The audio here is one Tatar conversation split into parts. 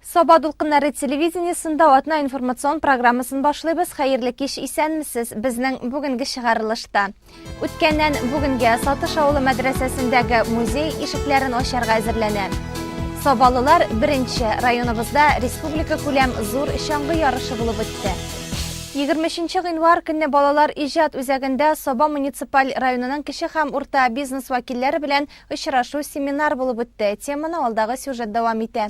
Саба дулкыннары телевидениесендә атна информацион программасын башлыйбыз. Хәерле кич, исәнмесез. Безнең бүгенге чыгарылышта. Үткәннән бүгенгә Сатыш авылы мәдрәсәсендәге музей ишекләрен ачарга әзерләнә. Сабалылар беренче районыбызда республика күләм зур чаңгы ярышы булып үтте. 23 гыйнвар көнне балалар иҗат үзәгендә Саба муниципаль районының кече һәм урта бизнес вәкилләре белән очрашу семинар булып үтте. Теманы алдагы сюжет дәвам итә.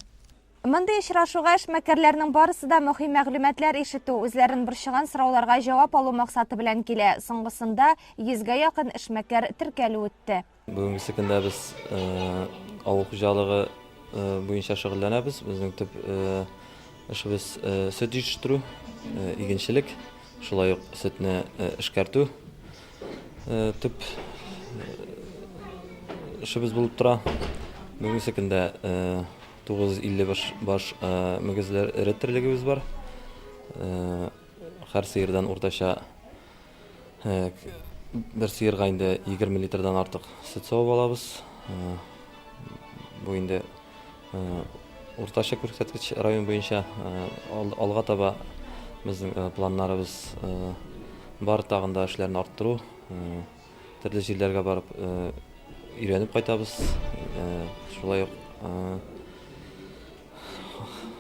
Мондый очрашуга эшмәкәрләрнең барысы да мөһим мәгълүматлар ишетү, үзләрен борчыган сорауларга җавап алу максаты белән килә. Соңгысында йөзгә якын эшмәкәр теркәлү үтте. Бүгенгесе көндә без авыл хуҗалыгы буенча шөгыльләнәбез. Безнең төп эшебез сөт җитештерү, игенчелек, шулай ук сөтне эшкәртү. Төп эшебез булып тора. Бүгенге көндә 950 баш мөгезле эре терлегебез бар. Һәр сыердан уртача бер сыерга инде 20 литрдан артык сөт савып алабыз. Бу инде уртача күрсәткеч район буенча. Алга таба безнең планнарыбыз бар, тагын да эшләрне арттыру. Төрле җирләргә барып өйрәнеп кайтабыз. Шулай ук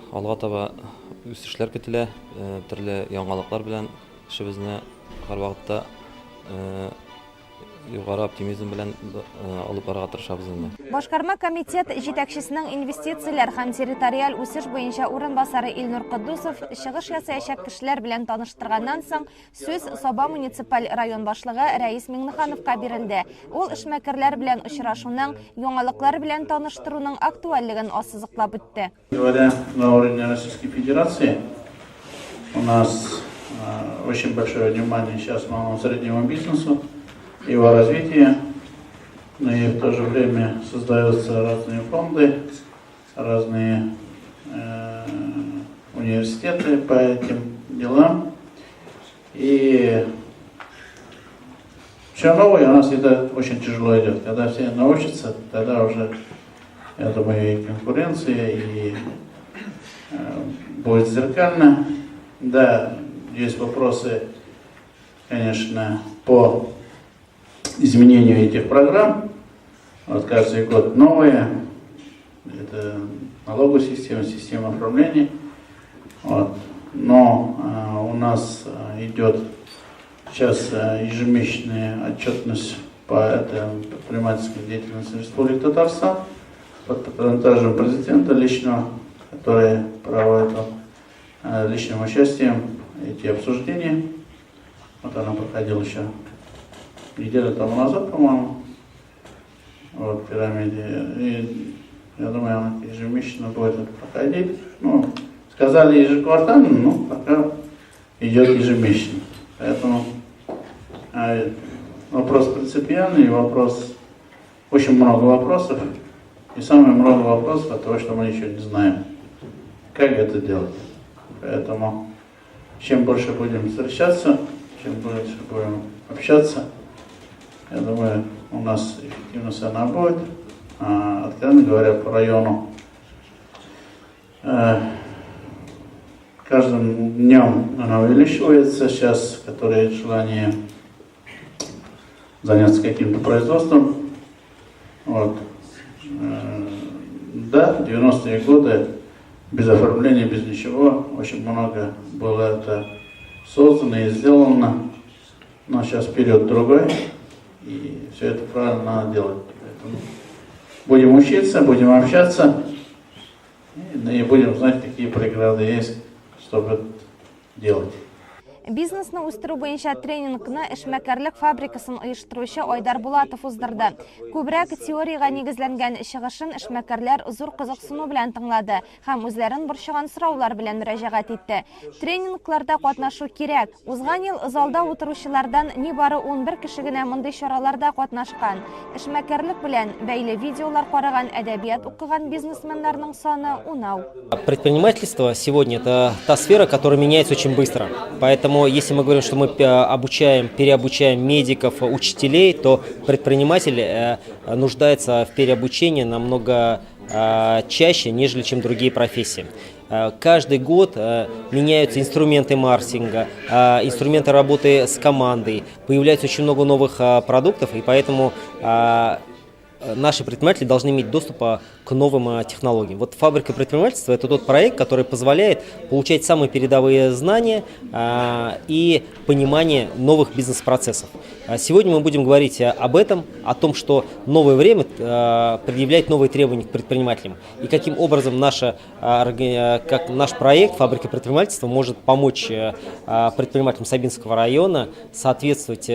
алга таба үсешләр көтелә. Төрле яңалыклар белән эшебезне һәрвакытта югары оптимизм белән алып барырга тырышабыз инде. Башкарма комитет җитәкчесенең инвестицияләр һәм территориаль үсеш буенча урынбасары Илнур Котдусов чыгыш ясаячак кешеләр белән таныштырганнан соң, сүз Саба муниципаль район башлыгы Рәис Миңнехановка бирелде. Ул эшмәкәрләр белән очрашуның, яңалыклар белән таныштыруның актуальлеген ассызыклап үтте. Говоря на уровне Российской Федерации, у нас очень большое внимание сейчас малому среднему бизнесу, его развитию, но и в то же время создаются разные фонды, разные университеты по этим делам. И все новое у нас это очень тяжело идет. Когда все научатся, тогда уже, я думаю, и конкуренция, и будет зеркально. Да, есть вопросы, конечно, по изменению этих программ. Вот каждый год новые. Это налоговая система, система оформления. Вот. Но у нас идет сейчас ежемесячная отчетность по этой предпринимательской деятельности Республики Татарстан под патронатажем президента личного, который проводит личным участием эти обсуждения. Вот она проходила еще неделю тому назад, по-моему, вот, в пирамиде. И я думаю, она ежемесячно будет это проходить. Ну, сказали ежеквартально, но пока идет ежемесячно. Поэтому вопрос принципиальный, вопрос, очень много вопросов. И самое много вопросов от того, что мы еще не знаем, как это делать. Поэтому чем больше будем встречаться, чем больше будем общаться, я думаю, у нас эффективность она будет. Откровенно говоря, по району каждым днем она увеличивается. Сейчас, которые желание заняться каким-то производством. Вот. Да, 90-е годы без оформления, без ничего, очень много было это создано и сделано. Но сейчас период другой, и все это правильно надо делать. Поэтому будем учиться, будем общаться, и будем знать, какие преграды есть, чтобы делать. Бизнесны үстерү буенча тренингны эшмәкәрлек фабрикасын оештыручы Айдар Булатов уздырды. Күбрәк теориягә нигезләнгән чыгышын эшмәкәрләр зур кызыксыну белән тыңлады һәм үзләрен борчыган сораулар белән мөрәҗәгать итте. Тренингларда катнашу кирәк. Узган ел залда утыручылардан нибары 11 кеше генә мондый чараларда катнашкан. Эшмәкәрлек белән бәйле видеолар караган, әдәбият укыган бизнесменнарның саны унау. Предпринимательство сегодня – это та сфера, которая меняется очень быстро. Поэтому Поэтому, если мы говорим, что мы обучаем, переобучаем медиков, учителей, то предприниматель нуждается в переобучении намного чаще, нежели чем другие профессии. Каждый год меняются инструменты маркетинга, инструменты работы с командой, появляется очень много новых продуктов, и поэтому наши предприниматели должны иметь доступ к новым технологиям. Вот фабрика предпринимательства – это тот проект, который позволяет получать самые передовые знания и понимание новых бизнес-процессов. Сегодня мы будем говорить об этом, о том, что новое время предъявляет новые требования к предпринимателям и каким образом как наш проект «Фабрика предпринимательства» может помочь предпринимателям Сабинского района соответствовать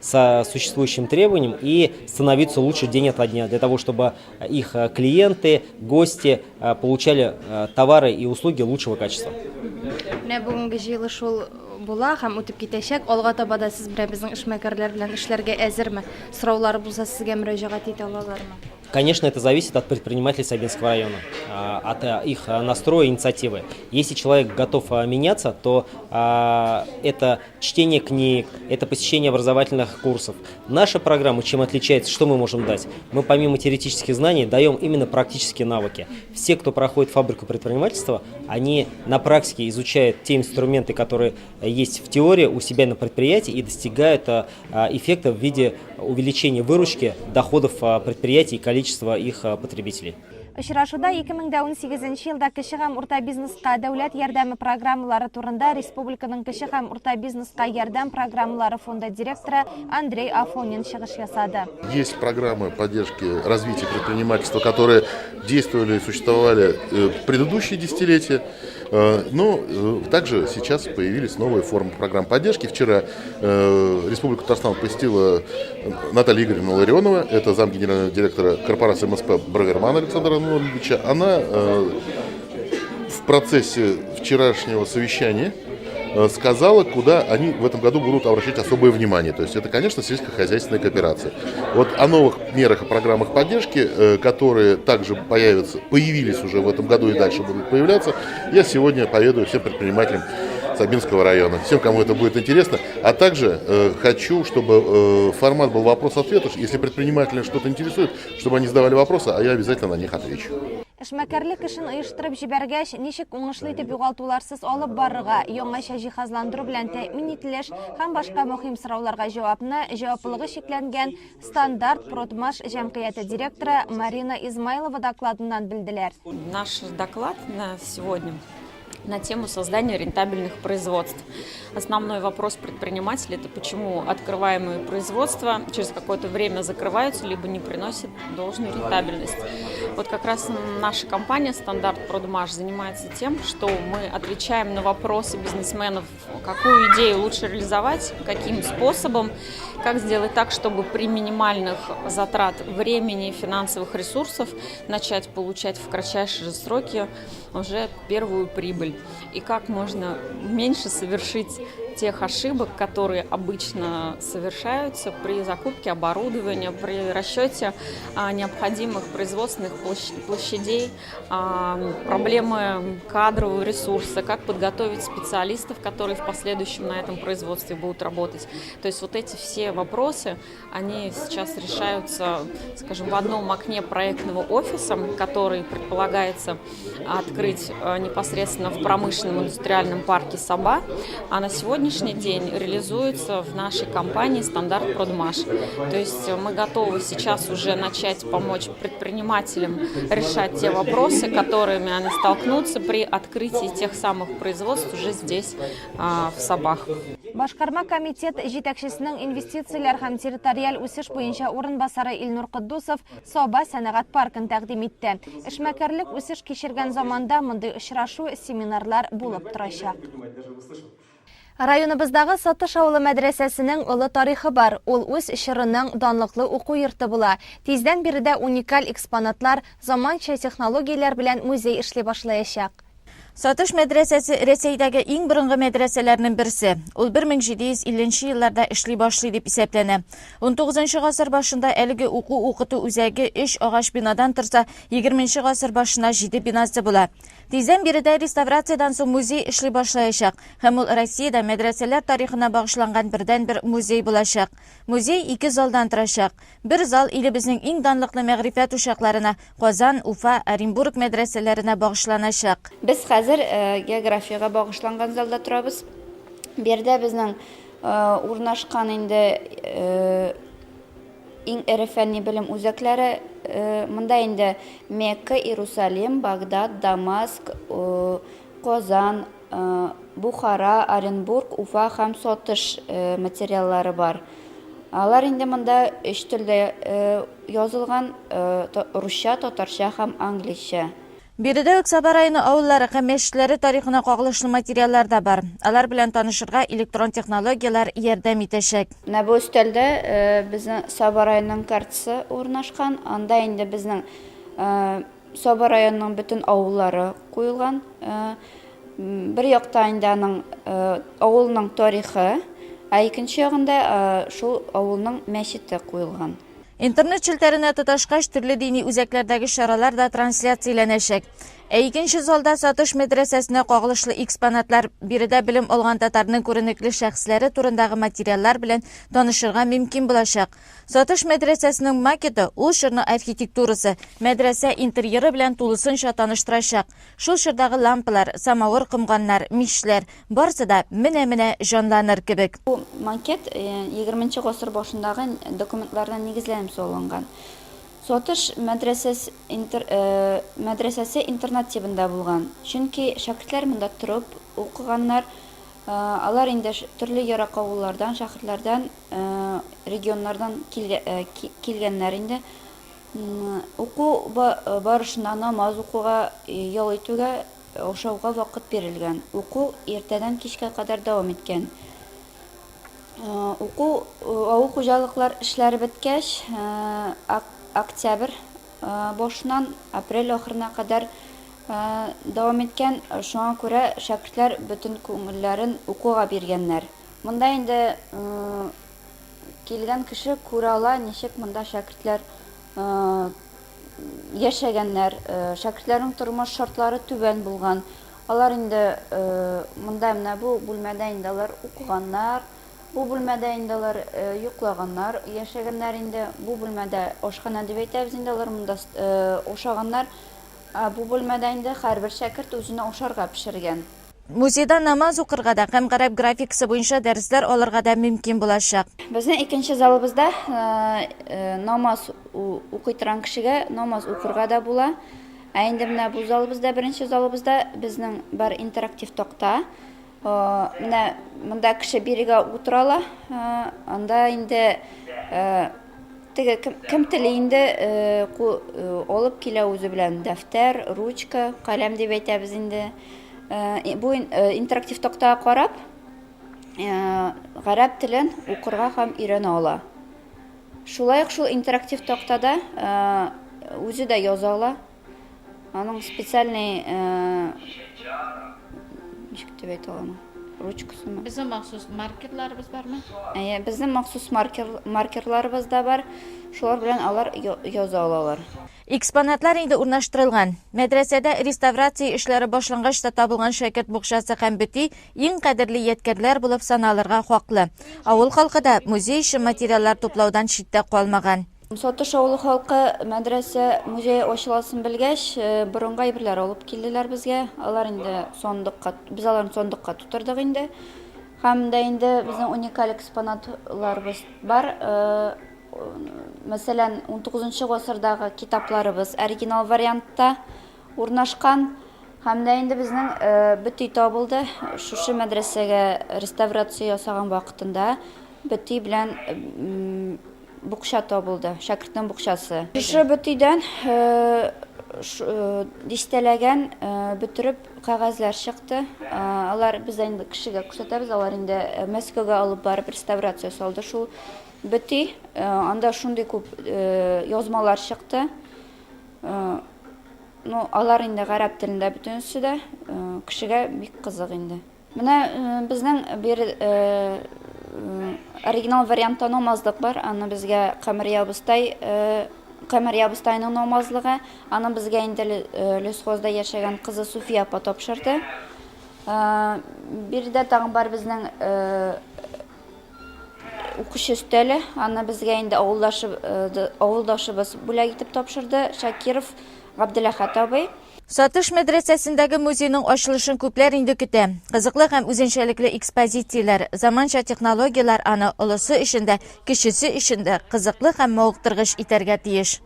существующим требованиям и становиться лучше день ото дня, для того, чтобы их клиенты, гости получали товары и услуги лучшего качества. Менә бүгенге җыелыш ул була һәм үтеп китәчәк. Алга таба да сез белән безнең эшмәкәрләр белән эшләргә әзерме? Сораулары булса сезгә мөрәҗәгать итә алалармы? Конечно, это зависит от предпринимателей Сабинского района, от их настроя, инициативы. Если человек готов меняться, то это чтение книг, это посещение образовательных курсов. Наша программа чем отличается, что мы можем дать? Мы помимо теоретических знаний даем именно практические навыки. Все, кто проходит фабрику предпринимательства, они на практике изучают те инструменты, которые есть в теории у себя на предприятии, и достигают эффекта в виде увеличения выручки, доходов предприятий и количества их потребителей. Очрашуда 2018 елда кече һәм урта бизнеска дәүләт ярдәме программалары турында республиканың кече һәм урта бизнеска ярдәм программалары фонды директоры Андрей Афонин чыгыш ясады. Есть программы поддержки развития предпринимательства, которые действовали и существовали в предыдущие десятилетия. Но также сейчас появились новые формы программ поддержки. Вчера Республику Татарстан посетила Наталья Игоревна Ларионова, это зам генерального директора корпорации МСП Бравермана Александра Арнольдовича. Она в процессе вчерашнего совещания сказала, куда они в этом году будут обращать особое внимание. То есть это, конечно, сельскохозяйственная кооперация. Вот о новых мерах и программах поддержки, которые также появились уже в этом году и дальше будут появляться, я сегодня поведаю всем предпринимателям Сабинского района, всем, кому это будет интересно. А также хочу, чтобы формат был вопрос-ответ. Если предпринимателя что-то интересует, чтобы они задавали вопросы, а я обязательно на них отвечу. Эшмәкәрлек эшен оештырып җибәргәч, ничек уңышлы итеп югалтуларсыз алып барырга, яңача җиһазландыру белән тәэмин ителеш һәм башка мөһим сорауларга җавапны җаваплылыгы чикләнгән Стандарт Продмаш җәмгыяте директоры Марина Измайлова докладыннан белделәр. Наш доклад на сегодня на тему создания рентабельных производств. Основной вопрос предпринимателей – это почему открываемые производства через какое-то время закрываются либо не приносят должную рентабельность. Вот как раз наша компания «Стандарт Продмаш» занимается тем, что мы отвечаем на вопросы бизнесменов, какую идею лучше реализовать, каким способом, как сделать так, чтобы при минимальных затрат времени и финансовых ресурсов начать получать в кратчайшие сроки уже первую прибыль. И как можно меньше совершить тех ошибок, которые обычно совершаются при закупке оборудования, при расчете необходимых производственных площадей, проблемы кадрового ресурса, как подготовить специалистов, которые в последующем на этом производстве будут работать. То есть вот эти все вопросы, они сейчас решаются, скажем, в одном окне проектного офиса, который предполагается открыть непосредственно в промышленном индустриальном парке Саба, а на сегодняшний день реализуется в нашей компании «Стандарт Продмаш». То есть мы готовы сейчас уже начать помочь предпринимателям решать те вопросы, которыми они столкнутся при открытии тех самых производств уже здесь, в Сабах. Башкарма комитет җитәкчесенең инвестицияләр һәм территориаль үсеш буенча урынбасары Илнур Котдусов Саба сәнәгать паркын тәкъдим итте. Эшмәкәрлек үсеш кичергән заманда мондый очрашу, семинарлар булып торачак. Районыбыздагы Сатыш авылы мәдрәсәсенең олы тарихы бар. Ул үз чорының данлыклы уку йорты була. Тиздән биредә уникаль экспонатлар, заманча технологияләр белән музей эшли башлаячак. Сатыш мәдрәсәсе Рәсәйдәге иң борынгы мәдрәсәләрнең берсе. Ул 1750 елларда эшли башлый дип исәпләнә. 19 гасыр башында әлеге уку-укыту үзәге 3 агач бинадан торса, 20 гасыр башына 7 бинасы була. Тиздән биредә реставрациядән соң музей эшли башлаячак һәм ул Россиядә мәдрәсәләр тарихына багышланган бердәнбер музей булачак. Музей ике залдан торачак. Бер зал илебезнең иң данлыклы мәгърифәт учакларына, Казан, Уфа, Оренбург мәдрәсәләренә багышланачак. Без хәзер географиягә багышланган залда торабыз. Биредә безнең урнашкан инде Иң эре фәнни белем үзәкләре монда инде Мекка, Иерусалим, Багдад, Дамаск, Казан, Бухара, Оренбург, Уфа һәм Сатыш материаллары бар. Алар инде монда өч телдә язылган, русча, татарча һәм английча. Биредә үк Саба районы авыллары һәм мәчетләре тарихына кагылышлы материаллар да бар. Алар белән танышырга электрон технологияләр ярдәм итәчәк. Менә бу өстәлдә безнең Саба районының картасы урнашкан. Анда инде безнең Саба районының бөтен авыллары куелган. Бер якта инде аның авылның тарихы, ә икенче ягында шул авылның мәчете куелган. Интернет челтәренә тоташкач, төрле дини үзәкләрдәге чаралар да трансляцияләнәчәк. Ә икенче залда Сатыш мәдрәсәсенә кагылышлы экспонатлар, биредә белем алган татарның күренекле шәхесләре турындагы материаллар белән танышырга мөмкин булачак. Сатыш мәдрәсәсенең макеты ул чорның архитектурасы, мәдрәсә интерьеры белән тулысынча таныштырачак. Шул чордагы лампалар, самавыр комганнар, мичләр, барысы да менә-менә җанланыр кебек. Бу макет егерменче гасыр башындагы документларына нигезләнеп салынган. Сатыш мәдрәсәсе мәдрәсәсе интернат тибында булган, чөнки шәкертләр монда торып укыганнар, алар инде төрле ерак авыллардан, шәһәрләрдән, регионнардан килгәннәр инде. Уку барышында намаз укуга, ял итүгә, ашауга вакыт бирелгән. Уку иртәдән кичкә кадәр дәвам иткән. Уку авыл хуҗалыклар эшләре беткәч, октябрь башыннан апрель ахырына кадәр дәвам иткән. Шуңа күрә шәкертләр бөтен күңелләрен укуга биргәннәр. Монда инде Килгән кеше күрә ала, ничек монда шәкертләр яшәгәннәр. Шәкертләрнең тормыш шартлары түбән булган. Алар инде монда менә бу бүлмәдә инде алар укыганнар, бу бүлмәдә инде алар йоклаганнар, яшәгәннәр инде. Бу бүлмәдә ашханә дип әйтәбез инде, алар монда ашаганнар. Ә бу бүлмәдә инде һәрбер шәкерт үзенә ашарга пешергән. Музейда намаз укырга да һәм гарәп графикасы буенча дәресләр алырга да мөмкин булачак. Безнең икенче залыбызда намаз укый торган кешегә намаз укырга да була. Ә инде менә бу залыбызда, беренче залыбызда безнең бар интерактив такта. Менә монда кеше бирегә утыра ала. Анда инде Теге кем, кем тели инде э, ку, э, алып килә үзе белән дәфтәр, ручка, каләм дип әйтәбез инде. Э, бу интерактив тактага карап, гарәп телен укырга һәм өйрәнә ала. Шулай ук шул интерактив тактада үзе дә яза ала. Аның специальный ничек дип әйтә аны? Ручкасымы? Безнең махсус маркерларыбыз бармы? Әйе, безнең махсус маркер маркерларыбыз да бар. Шулар белән алар яза алалар. Экспонатлар инде урнаштырылган. Мәдрәсәдә реставрация эшләре башлангач та табылган шәкерт букчасы һәм бөти иң кадерле ядкәрләр булып саналырга хаклы. Авыл халкы да музей өчен материаллар туплаудан читтә калмаган. Сатыш авылы халкы мәдрәсә музее ачыласын белгәч, борынгы әйберләр алып килделәр безгә. Алар инде сандыкка, без аларны сандыкка тутырдык инде. Һәм дә инде безнең уникаль экспонатларыбыз бар. Мәсәлән, 19 гасырдагы китапларыбыз оригинал вариантта урнашкан. Һәм дә инде безнең бөти табылды. Шушы мәдрәсәгә реставрация ясаган вакытында бөти белән букча табылды, шәкертнең букчасы. Шушы бөтидән дистәләгән бөтереп кәгазьләр чыкты. Алар без инде кешегә күрсәтәбез, алар инде Мәскәүгә алып барып реставрация ясалды шул бөти. Анда шундый күп язмалар чыкты. Ну, алар инде гарәп телендә бөтенесе дә, кешегә бик кызык инде. Менә безнең бер оригинал вариантта намазлык бар. Аны безгә Камәрия абыстай Камәрия абыстайның намазлыгы. Аны безгә инде Лесхозда яшәгән кызы Суфия апа тапшырды. Биредә тагын бар безнең укучы өстәле. Аны безгә инде авылдашыбыз бүләк итеп тапшырды, Шакиров Габделәхәт абый. Сатыш мәдрәсәсендәге музейның ачылышын күпләр инде көтә. Кызыклы һәм үзенчәлекле экспозицияләр, заманча технологияләр аны олысы өчен дә, кечесе өчен дә кызыклы һәм мавыктыргыч итәргә тиеш.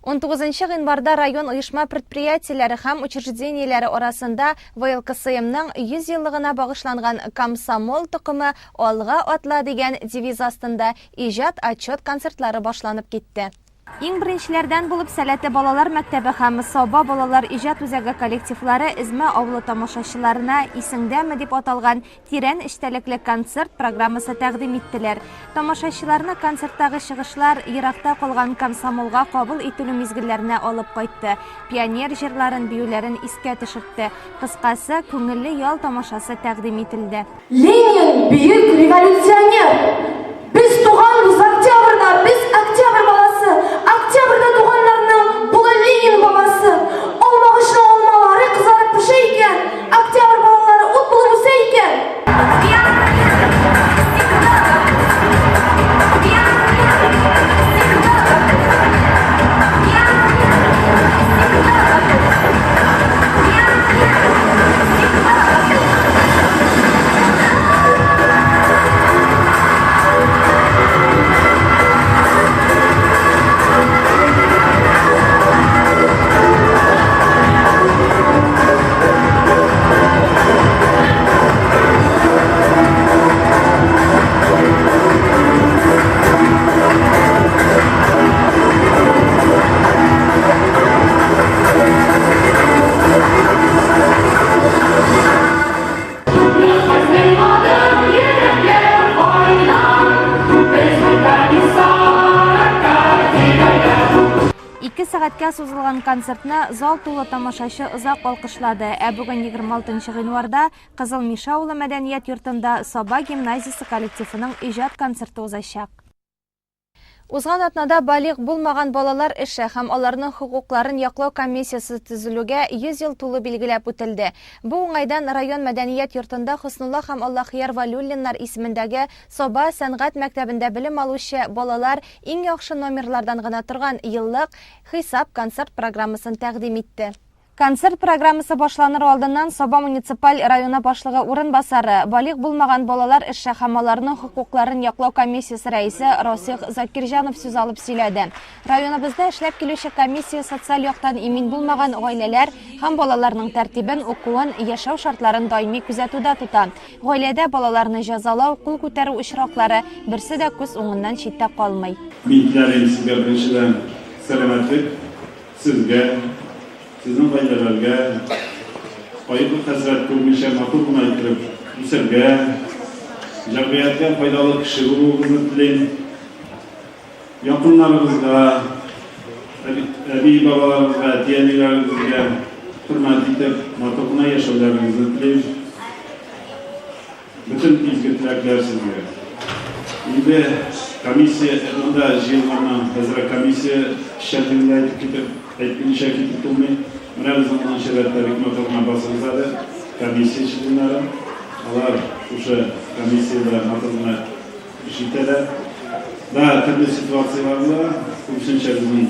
Унтугызынчы гыйнварда район оешма-предприятиеләре һәм учреждениеләре арасында ВЛКСМның 100 еллыгына багышланган Комсомол токымы алга атла дигән девиз астында иҗат-отчет концертлары башланып китте. Иң беренчеләрдән булып Сәләтле балалар мәктәбе һәм Саба балалар иҗат үзәге коллективлары Эзмә авылы тамашачыларына Исеңдәме дип аталган тирән эчтәлекле концерт программасы тәкъдим иттеләр. Тамашачыларны концерттагы чыгышлар еракта калган комсомолга кабул ителү мизгелләренә алып кайтты, пионер җырларын, биюләрен искә төшертте. Кыскасы, күңелле ял тамашасы тәкъдим ителде. Ленин, бөек революционер! Без туганбыз октябрьда, без октябрь баласы! Октябрьдә туганнарның була Ленин бабасы! Алмагачның алмалары кызарып пешә икән, Октябрь балалары ут булып үсә икән! Ике сәгатькә сузылган концертны зал тулы тамашачы озак алкышлады. Ә бүген 26 гыйнварда Кызыл Миша авылы мәдәният йортында Саба гимназиясе коллективының иҗат концерты узачак. Узган атнада балигъ булмаган балалар эше һәм аларның хокукларын яклау комиссиясе төзелүгә 100 ел тулу билгеләп үтелде. Бу уңайдан район мәдәният йортында Хөснулла һәм Аллахияр Вәлиуллиннар исемендәге Саба сәнгать мәктәбендә белем алучы балалар иң яхшы номерлардан гына торган еллык хисап концерт программасын тәкъдим итте. Концерт программасы башланыр алдыннан Саба муниципаль районы башлыгы урынбасары, балигъ булмаган балалар эше һәм аларның хокукларын яклау комиссиясе рәисе Расих Закирҗанов сүз алып сөйләде. Районыбызда эшләп килүче комиссия социаль яктан имин булмаган гаиләләр һәм балаларның тәртибен, укуын, яшәү шартларын даими күзәтүдә тота. Гаиләдә балаларны җәзалау, кул күтәрү очраклары берсе дә күз уңыннан читтә калмый. Мин теләр идем сезгә беренчедән сәламәтлек, Сезгә, сезнең гаиләләргә кайгы-хәсрәт күрмичә матур гына иттереп үсәргә, җәмгыятькә файдалы кеше булуыгызны телим. Якыннарыгызга, әби-бабаларыгызга, әти-әниләрегезгә хөрмәт итеп, матур гына яшәүләрегезне телим. Бөтен изге теләкләр сезгә. Инде комиссия монда җыелганнан әзрәк комиссия эшчәнлеген дә әйтеп китеп, әйтмичә китеп булмый. Менә безнең унынчы рәттә бик матур гына басыгыз әле, комиссия членнары. Алар шушы комиссиядә матур гына эш итәләр. Да, төрле ситуацияләр була. Күбесенчә безнең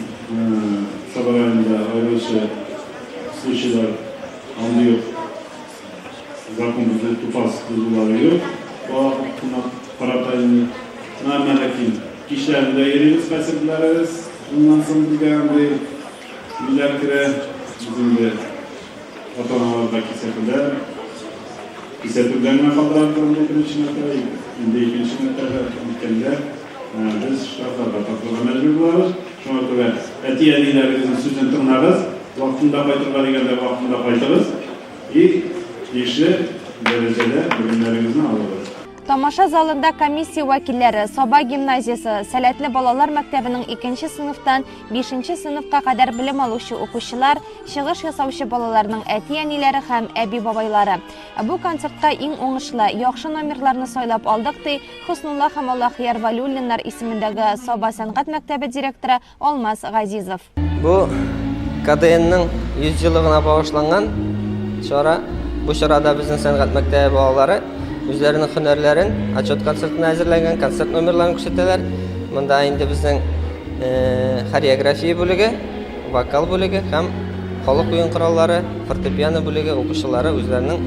Саба районында аеруча случайлар андый юк. Закон бозу, тупас бозулары юк. Бала хокукына карата инде. Менә әмма ләкин кичләрен дә йөрибез кайсыберләребез. Уннан соң безгә андый ниләр керә. Без инде ата-аналарга кисәтүләр, кисәтү белән генә калдырабыз андый беренче мәртәбә. Инде икенче мәртәбә үткәндә без штрафларга тартылырга мәҗбүр булабыз. Шуңа күрә әти-әниләрегезнең сүзен тыңлагыз, вакытында кайтырга дигәндә вакытында кайтыгыз. И тиешле дәрәҗәдә белемнәрегезне алыгыз. Тамаша залында комиссия вәкилләре, Саба гимназиясе, Сәләтле балалар мәктәбенең икенче сыйныфтан бишенче сыйныфка кадәр белем алучы укучылар, чыгыш ясаучы балаларның әти-әниләре һәм әби-бабайлары. Бу концертка иң уңышлы, яхшы номерларны сайлап алдык, ди Хөснулла һәм Аллахияр Вәлиуллиннар исемендәге Саба сәнгать мәктәбе директоры Алмаз Газизов. Бу КДНның 100 еллыгына багышланган чара. Бу чарада безнең сәнгать мәктәбе балалары үзләренең һөнәрләрен отчет концертына әзерләнгән концерт номерларын күрсәтәләр. Монда инде безнең э, хореография бүлеге, вокал бүлеге һәм халык уен кораллары, фортепиано бүлеге укучылары үзләренең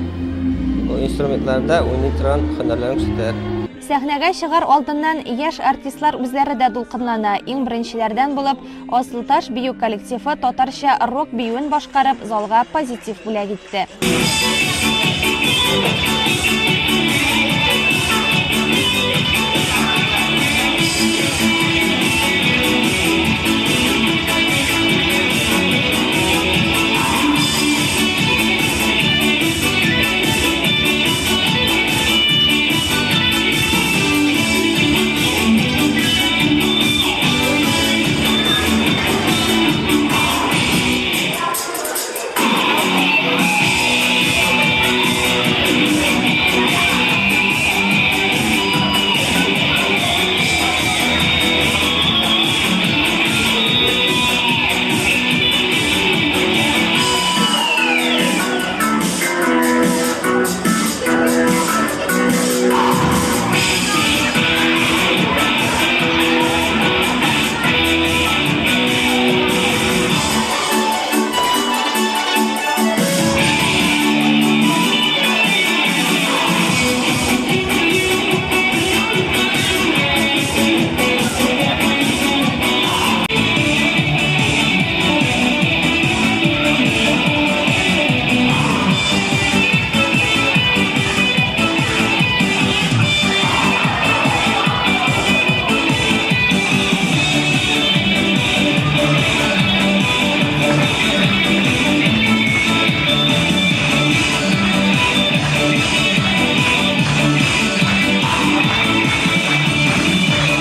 инструментларында уйный торган һөнәрләрен күрсәтәләр. Сәхнәгә чыгар алдыннан яшь артистлар үзләре дә дулкынлана. Иң беренчеләрдән булып, Асылташ бию коллективы татарча рок биюен башкарып, залга позитив бүләк итте.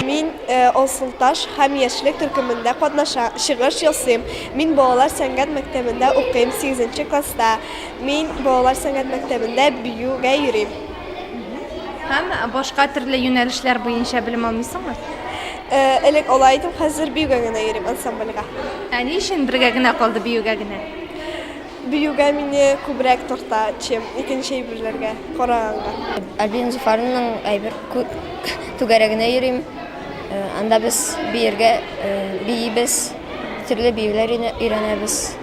Мин э, Асылташ һәм яшьлек төркемендә катнаша, чыгыш ясыйм. Мин балалар сәнгать мәктәбендә укыйм, 8 класста. Мин балалар сәнгать мәктәбендә биюгә йөрим. Һәм башка төрле юнәлешләр буенча белем алмыйсыңмы? Э, элек алай идем, хәзер биюгә генә йөрим ансамбльгә. Ә ни өчен бергә генә калды биюгә генә? Биюгә мине күбрәк тарта, чем икенче әйберләргә караганга. Альбина Зуфарованың әйбер түгәрәгенә йөрим. Э, анда без биергә э, биибез, төрле биюләр өйрәнәбез.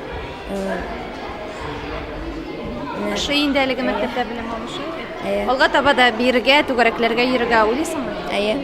Ошый инде әлеге мәктәптә белем алу ошый бит. Әйе. Алга таба да биергә, түгәрәкләргә йөрергә уйлыйсыңмы? Әйе.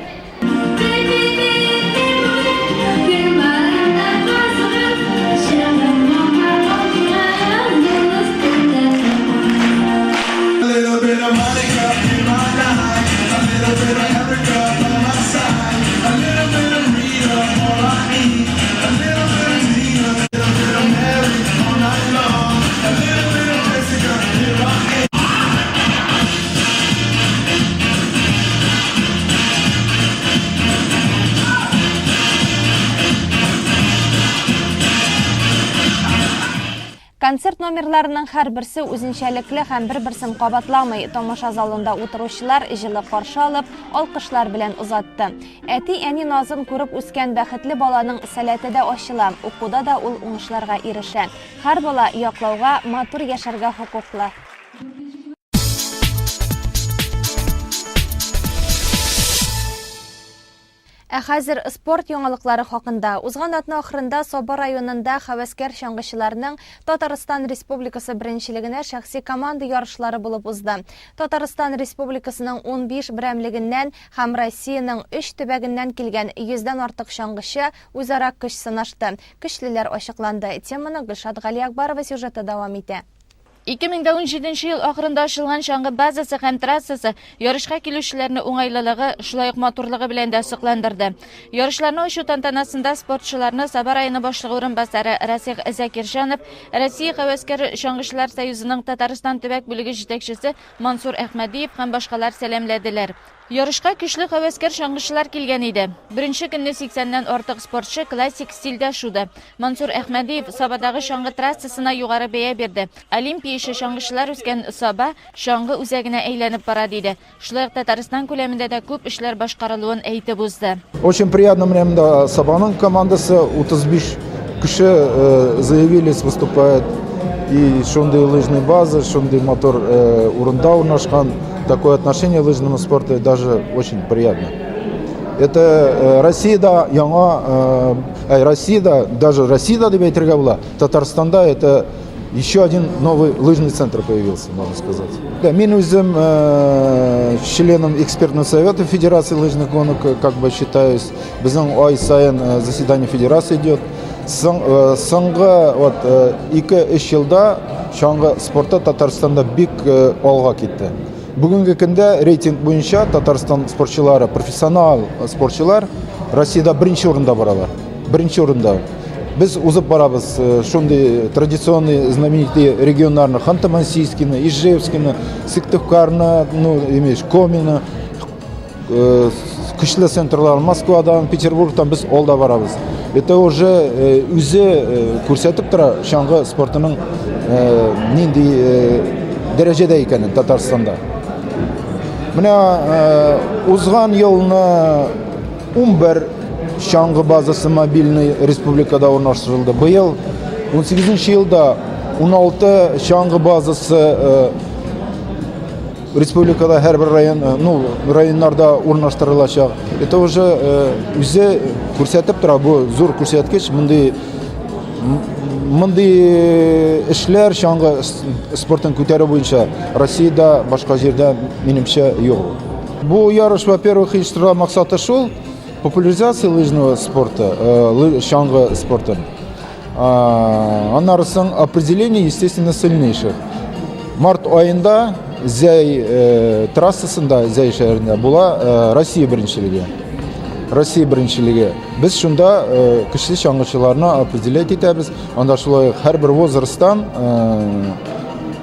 Концерт номерларының һәрберсе үзенчәлекле һәм бер-берсен кабатламый. Тамаша залында утыручылар җылы каршы алып, алкышлар белән озатты. Әти-әни назын күреп үскән бәхетле баланың сәләте дә ачыла, укуда да ул уңышларга ирешә. Һәр бала яклауга, матур яшәргә хокуклы. Ә хәзер спорт яңалыклары хакында. Узган атна ахырында Саба районында һәвәскәр чаңгычыларның Татарстан Республикасы беренчелегенә шәхси команда ярышлары булып узды. Татарстан Республикасының 15 берәмлегеннән һәм Россиянең өч төбәгеннән килгән йөздән артык чаңгычы үзара көч сынашты. Көчлеләр ачыкланды. Теманы Гөлшат Галиәкбарова сюжеты дәвам итә. 2017 ел ахырында ачылган чаңгы базасы һәм трассасы ярышка килүчеләрне уңайлылыгы, шулай ук матурлыгы белән дә сокландырды. Ярышларны ачу тантанасында спортчыларны Саба районы башлыгы урынбасары Расих Закирҗанов, Россия һәвәскәр чаңгычылар союзының Татарстан төбәк бүлеге җитәкчесе Мансур Әхмәдиев һәм башкалар сәламләделәр. Ярышка көчле һәвәскәр чаңгычылар килгән иде. Беренче көнне 80-нән артык спортчы классик стильдә шуды. Мансур Әхмәдиев Сабадагы чаңгы трассасына югары бәя бирде. Олимпияче чаңгычылар үскән Саба чаңгы үзәгенә әйләнеп бара, диде. Шулай ук Татарстан күләмендә дә күп эшләр башкарылуын әйтеп узды. Очень приятно мне монда Сабаның командасы 35 кеше э, заявились, выступает. И шундый лыжный база, шундый мотор э, урында урнашкан. Такое отношение к лыжному спорту даже очень приятно. Это э, Россияда яңа, э, Россияда, даже Россияда дип әйтергә була, Татарстанда это еще один новый лыжный центр появился, можно сказать. Да, мин үзем э, членом экспертного совета Федерации лыжных гонок, как бы считаюсь. Безнең ай саен заседание Федерации идет. Соңгы вот 2-3 елда чаңгы спорты Татарстанда бик алга китте. Бүгенге көндә рейтинг буенча Татарстан спортчылары, профессионал спортчылар Россиядә беренче урында баралар. Беренче урында. Без узып барабыз шундый традиционный знаменитый регионнарны, Ханты-Мансийскийны, Ижевскийны, Сыктывкарны, ну, имеешь, Комины, Э, көчле центрлар Москвадан, Петербургтан без алда барабыз. Это уже э, үзе э, күрсәтеп тора чаңгы спортының нинди дәрәҗәдә икәнен Татарстанда. Менә узган елны 11 чаңгы базасы мобильный республикада урнаштырылды. Быел 18 елда 16 чаңгы базасы Республикада һәрбер район, э, ну, районнарда урнаштырылачак. Это уже э, үзе күрсәтеп тора, бу зур күрсәткеч, мондый мондый эшләр чаңгы спортын күтәрү буенча Россиядә башка җирдә минемчә юк. Бу ярыш, во-первых, оештырыла максаты шул, популяризация лыжного спорта, э, чаңгы спортын. Аннары соң определение, естественно, сильнейших. Март аенда Зәй э, трассасында, Зәй шәһәрендә була э, Россия беренчелеге. Россия беренчелеге. Без шунда э, көчле чаңгычыларны определять итәбез. Анда шулай ук һәрбер возрасттан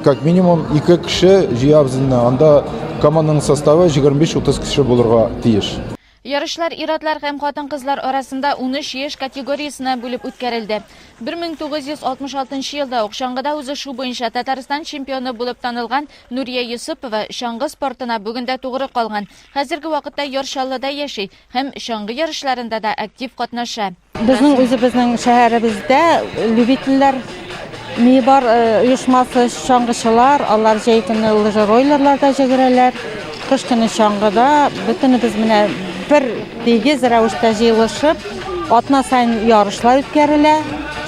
как минимум ике кеше җыябыз инде. Анда команданың составы 25-30 кеше булырга тиеш. Ярышлар ир-атлар һәм хатын-кызлар арасында 13 яшь категориясенә бүлеп үткәрелде. 1966 елда ук чаңгыда узышу буенча Татарстан чемпионы булып танылган Нурия Йосыпова чаңгы спортына бүген дә тугры калган. Хәзерге вакытта Яр Чаллыда яши һәм чаңгы ярышларында да актив катнаша. Безнең үзебезнең шәһәребездә любительләр ни бар э, оешмасы чаңгычылар, алар җәй көне лыжеройлерларда җөгерәләр, кыш көне чаңгыда. Бөтенебез менә бер тигез рәвештә җыелышып, атна саен ярышлар үткәрелә.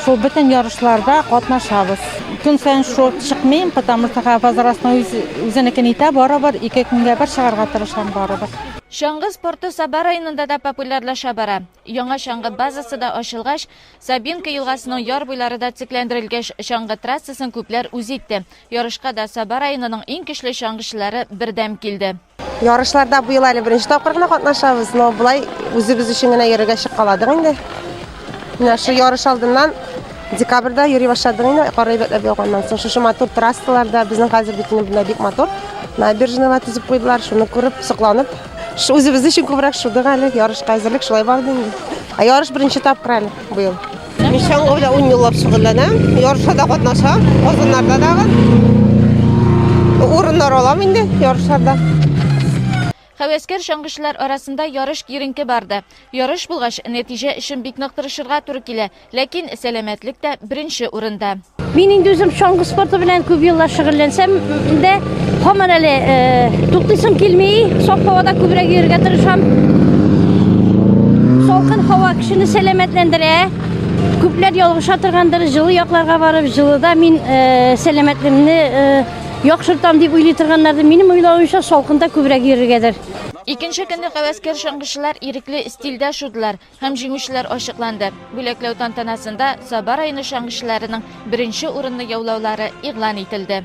Шул бөтен ярышларда катнашабыз. Көн саен шорт чыкмыйм, потому что возрастной үзенекен итә, барыбер ике көнгә бер чыгарга тырышам барыбер. Чаңгы спорты Саба районында да популярлаша бара. Яңа чаңгы базасы да ачылгач, Сабинка елгасының яр буйлары да төзекләндерелгәч, чаңгы трассасын күпләр үз итте. Ярышка да Саба районының иң көчле чаңгычылары бердәм килде. Ярышларда быел әле беренче тапкыр гына катнашабыз, но болай үзебез өчен генә йөрергә чыккаладык инде. Менә шу ярыш алдыннан декабрьдә йөри башладык инде, кар әйбәтләп яуганнан соң. Шушы матур трассаларда, безнең хәзер бит инде монда бик матур набережныйлар төзеп куйдылар, шуны күреп, сокланып, Үзебез өчен күбрәк шудык әле, ярышка әзерлек шулай барды инде. Ә ярыш беренче тапкыр әле быел. Мин чаңгы белән 10 еллап шөгыльләнәм, ярышта катнашам, Казаннарда дагы. Урыннар алам инде ярышларда. Һәвәскәр чаңгычылар арасында ярыш киеренке барды. Ярыш булгач, нәтиҗә өчен бик нык тырышырга туры килә. Ләкин сәламәтлек тә беренче урында. Мин инде үзем чаңгы спорты белән күп еллар шөгыльләнсәм дә, һаман әле э, туктыйсым килми, саф һавада күбрәк йөрергә тырышам. Салкын һава кешене сәламәтләндерә. Күпләр ялгыша торгандыр, җылы якларга барып, җылыда мин э, сәламәтлегемне э, яхшыртам дип уйлый торганнардыр. Минем уйлавымча, салкында күбрәк йөрергәдер. Икенче көнне һәвәскәр чаңгычылар ирекле стильдә шудылар. Һәм җиңүчеләр ачыкланды. Бүләкләү тантанасында Саба районы чаңгычыларының беренче урынны яулаулары игълан ителде.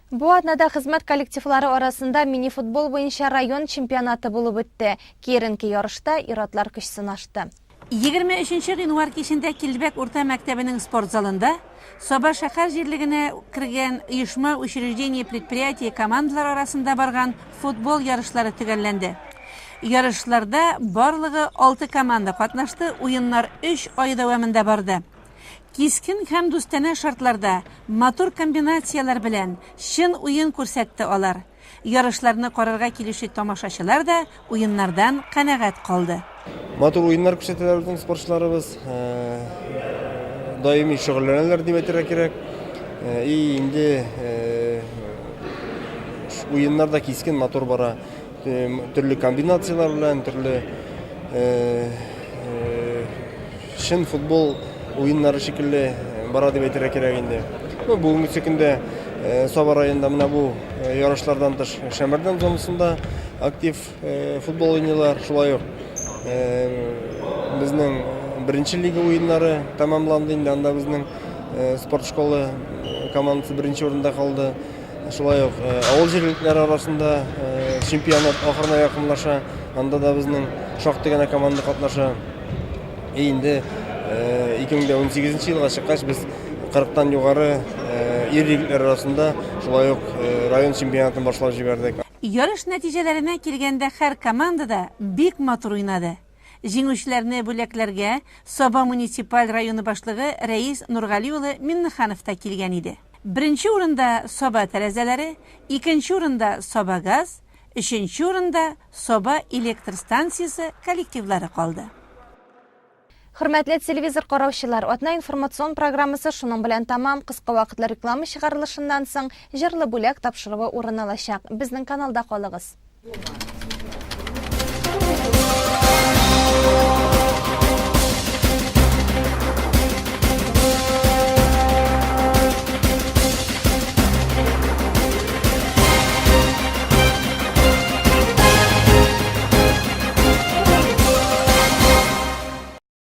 Бу атнада хезмәт коллективлары арасында мини-футбол буенча район чемпионаты булып үтте. Киеренке ярышта ир-атлар көч сынашты. 23 гыйнвар кичендә Килдебәк урта мәктәбенең спорт залында Саба шәһәр җирлегенә кергән оешма, учреждение, предприятие командалары арасында барган футбол ярышлары төгәлләнде. Ярышларда барлыгы алты команда катнашты, уеннар өч ай дәвамында барды. Кискен һәм дустанә шартларда, матур комбинацияләр белән чын уен күрсәтте алар. Ярышларны карарга килүче тамашачылар да уеннардан канәгать калды. Матур уеннар күрсәтәләр безнең спортчыларыбыз. Даими шөгыльләнәләр дип әйтергә кирәк. И инде уеннар да кискен матур бара. Төрле комбинацияләр белән, төрле чын футбол уеннары шикелле бара дип әйтергә кирәк инде. Ну, бүгенге көндә Саба районында менә бу ярышлардан тыш Шәмәрдән зонасында актив футбол уйныйлар. Шулай ук безнең беренче лига уеннары тәмамланды инде. Анда безнең спорт школы командасы беренче урында калды. Шулай ук авыл җирлекләре арасында чемпионат ахырына якынлаша. Анда да безнең шактый гына команда катнаша. И инде 2018 елга чыккач без 40-тан югары ир егетләр арасында шулай ук район чемпионатын башлап җибәрдек. Ярыш нәтиҗәләренә килгәндә һәр команда да бик матур уйнады. Җиңүчеләрне бүләкләргә Саба муниципаль районы башлыгы Рәис Нургали улы Миннеханов та килгән иде. Беренче урында Саба тәрәзәләре, икенче урында Сабагаз, өченче урында Саба электр станциясе коллективлары калды. Хөрмәтле телевизор караучылар, атна информацион программасы шуның белән тәмам. Кыска вакытлы реклама чыгарылышыннан соң җырлы бүләк тапшыруы урын алачак. Безнең каналда калыгыз.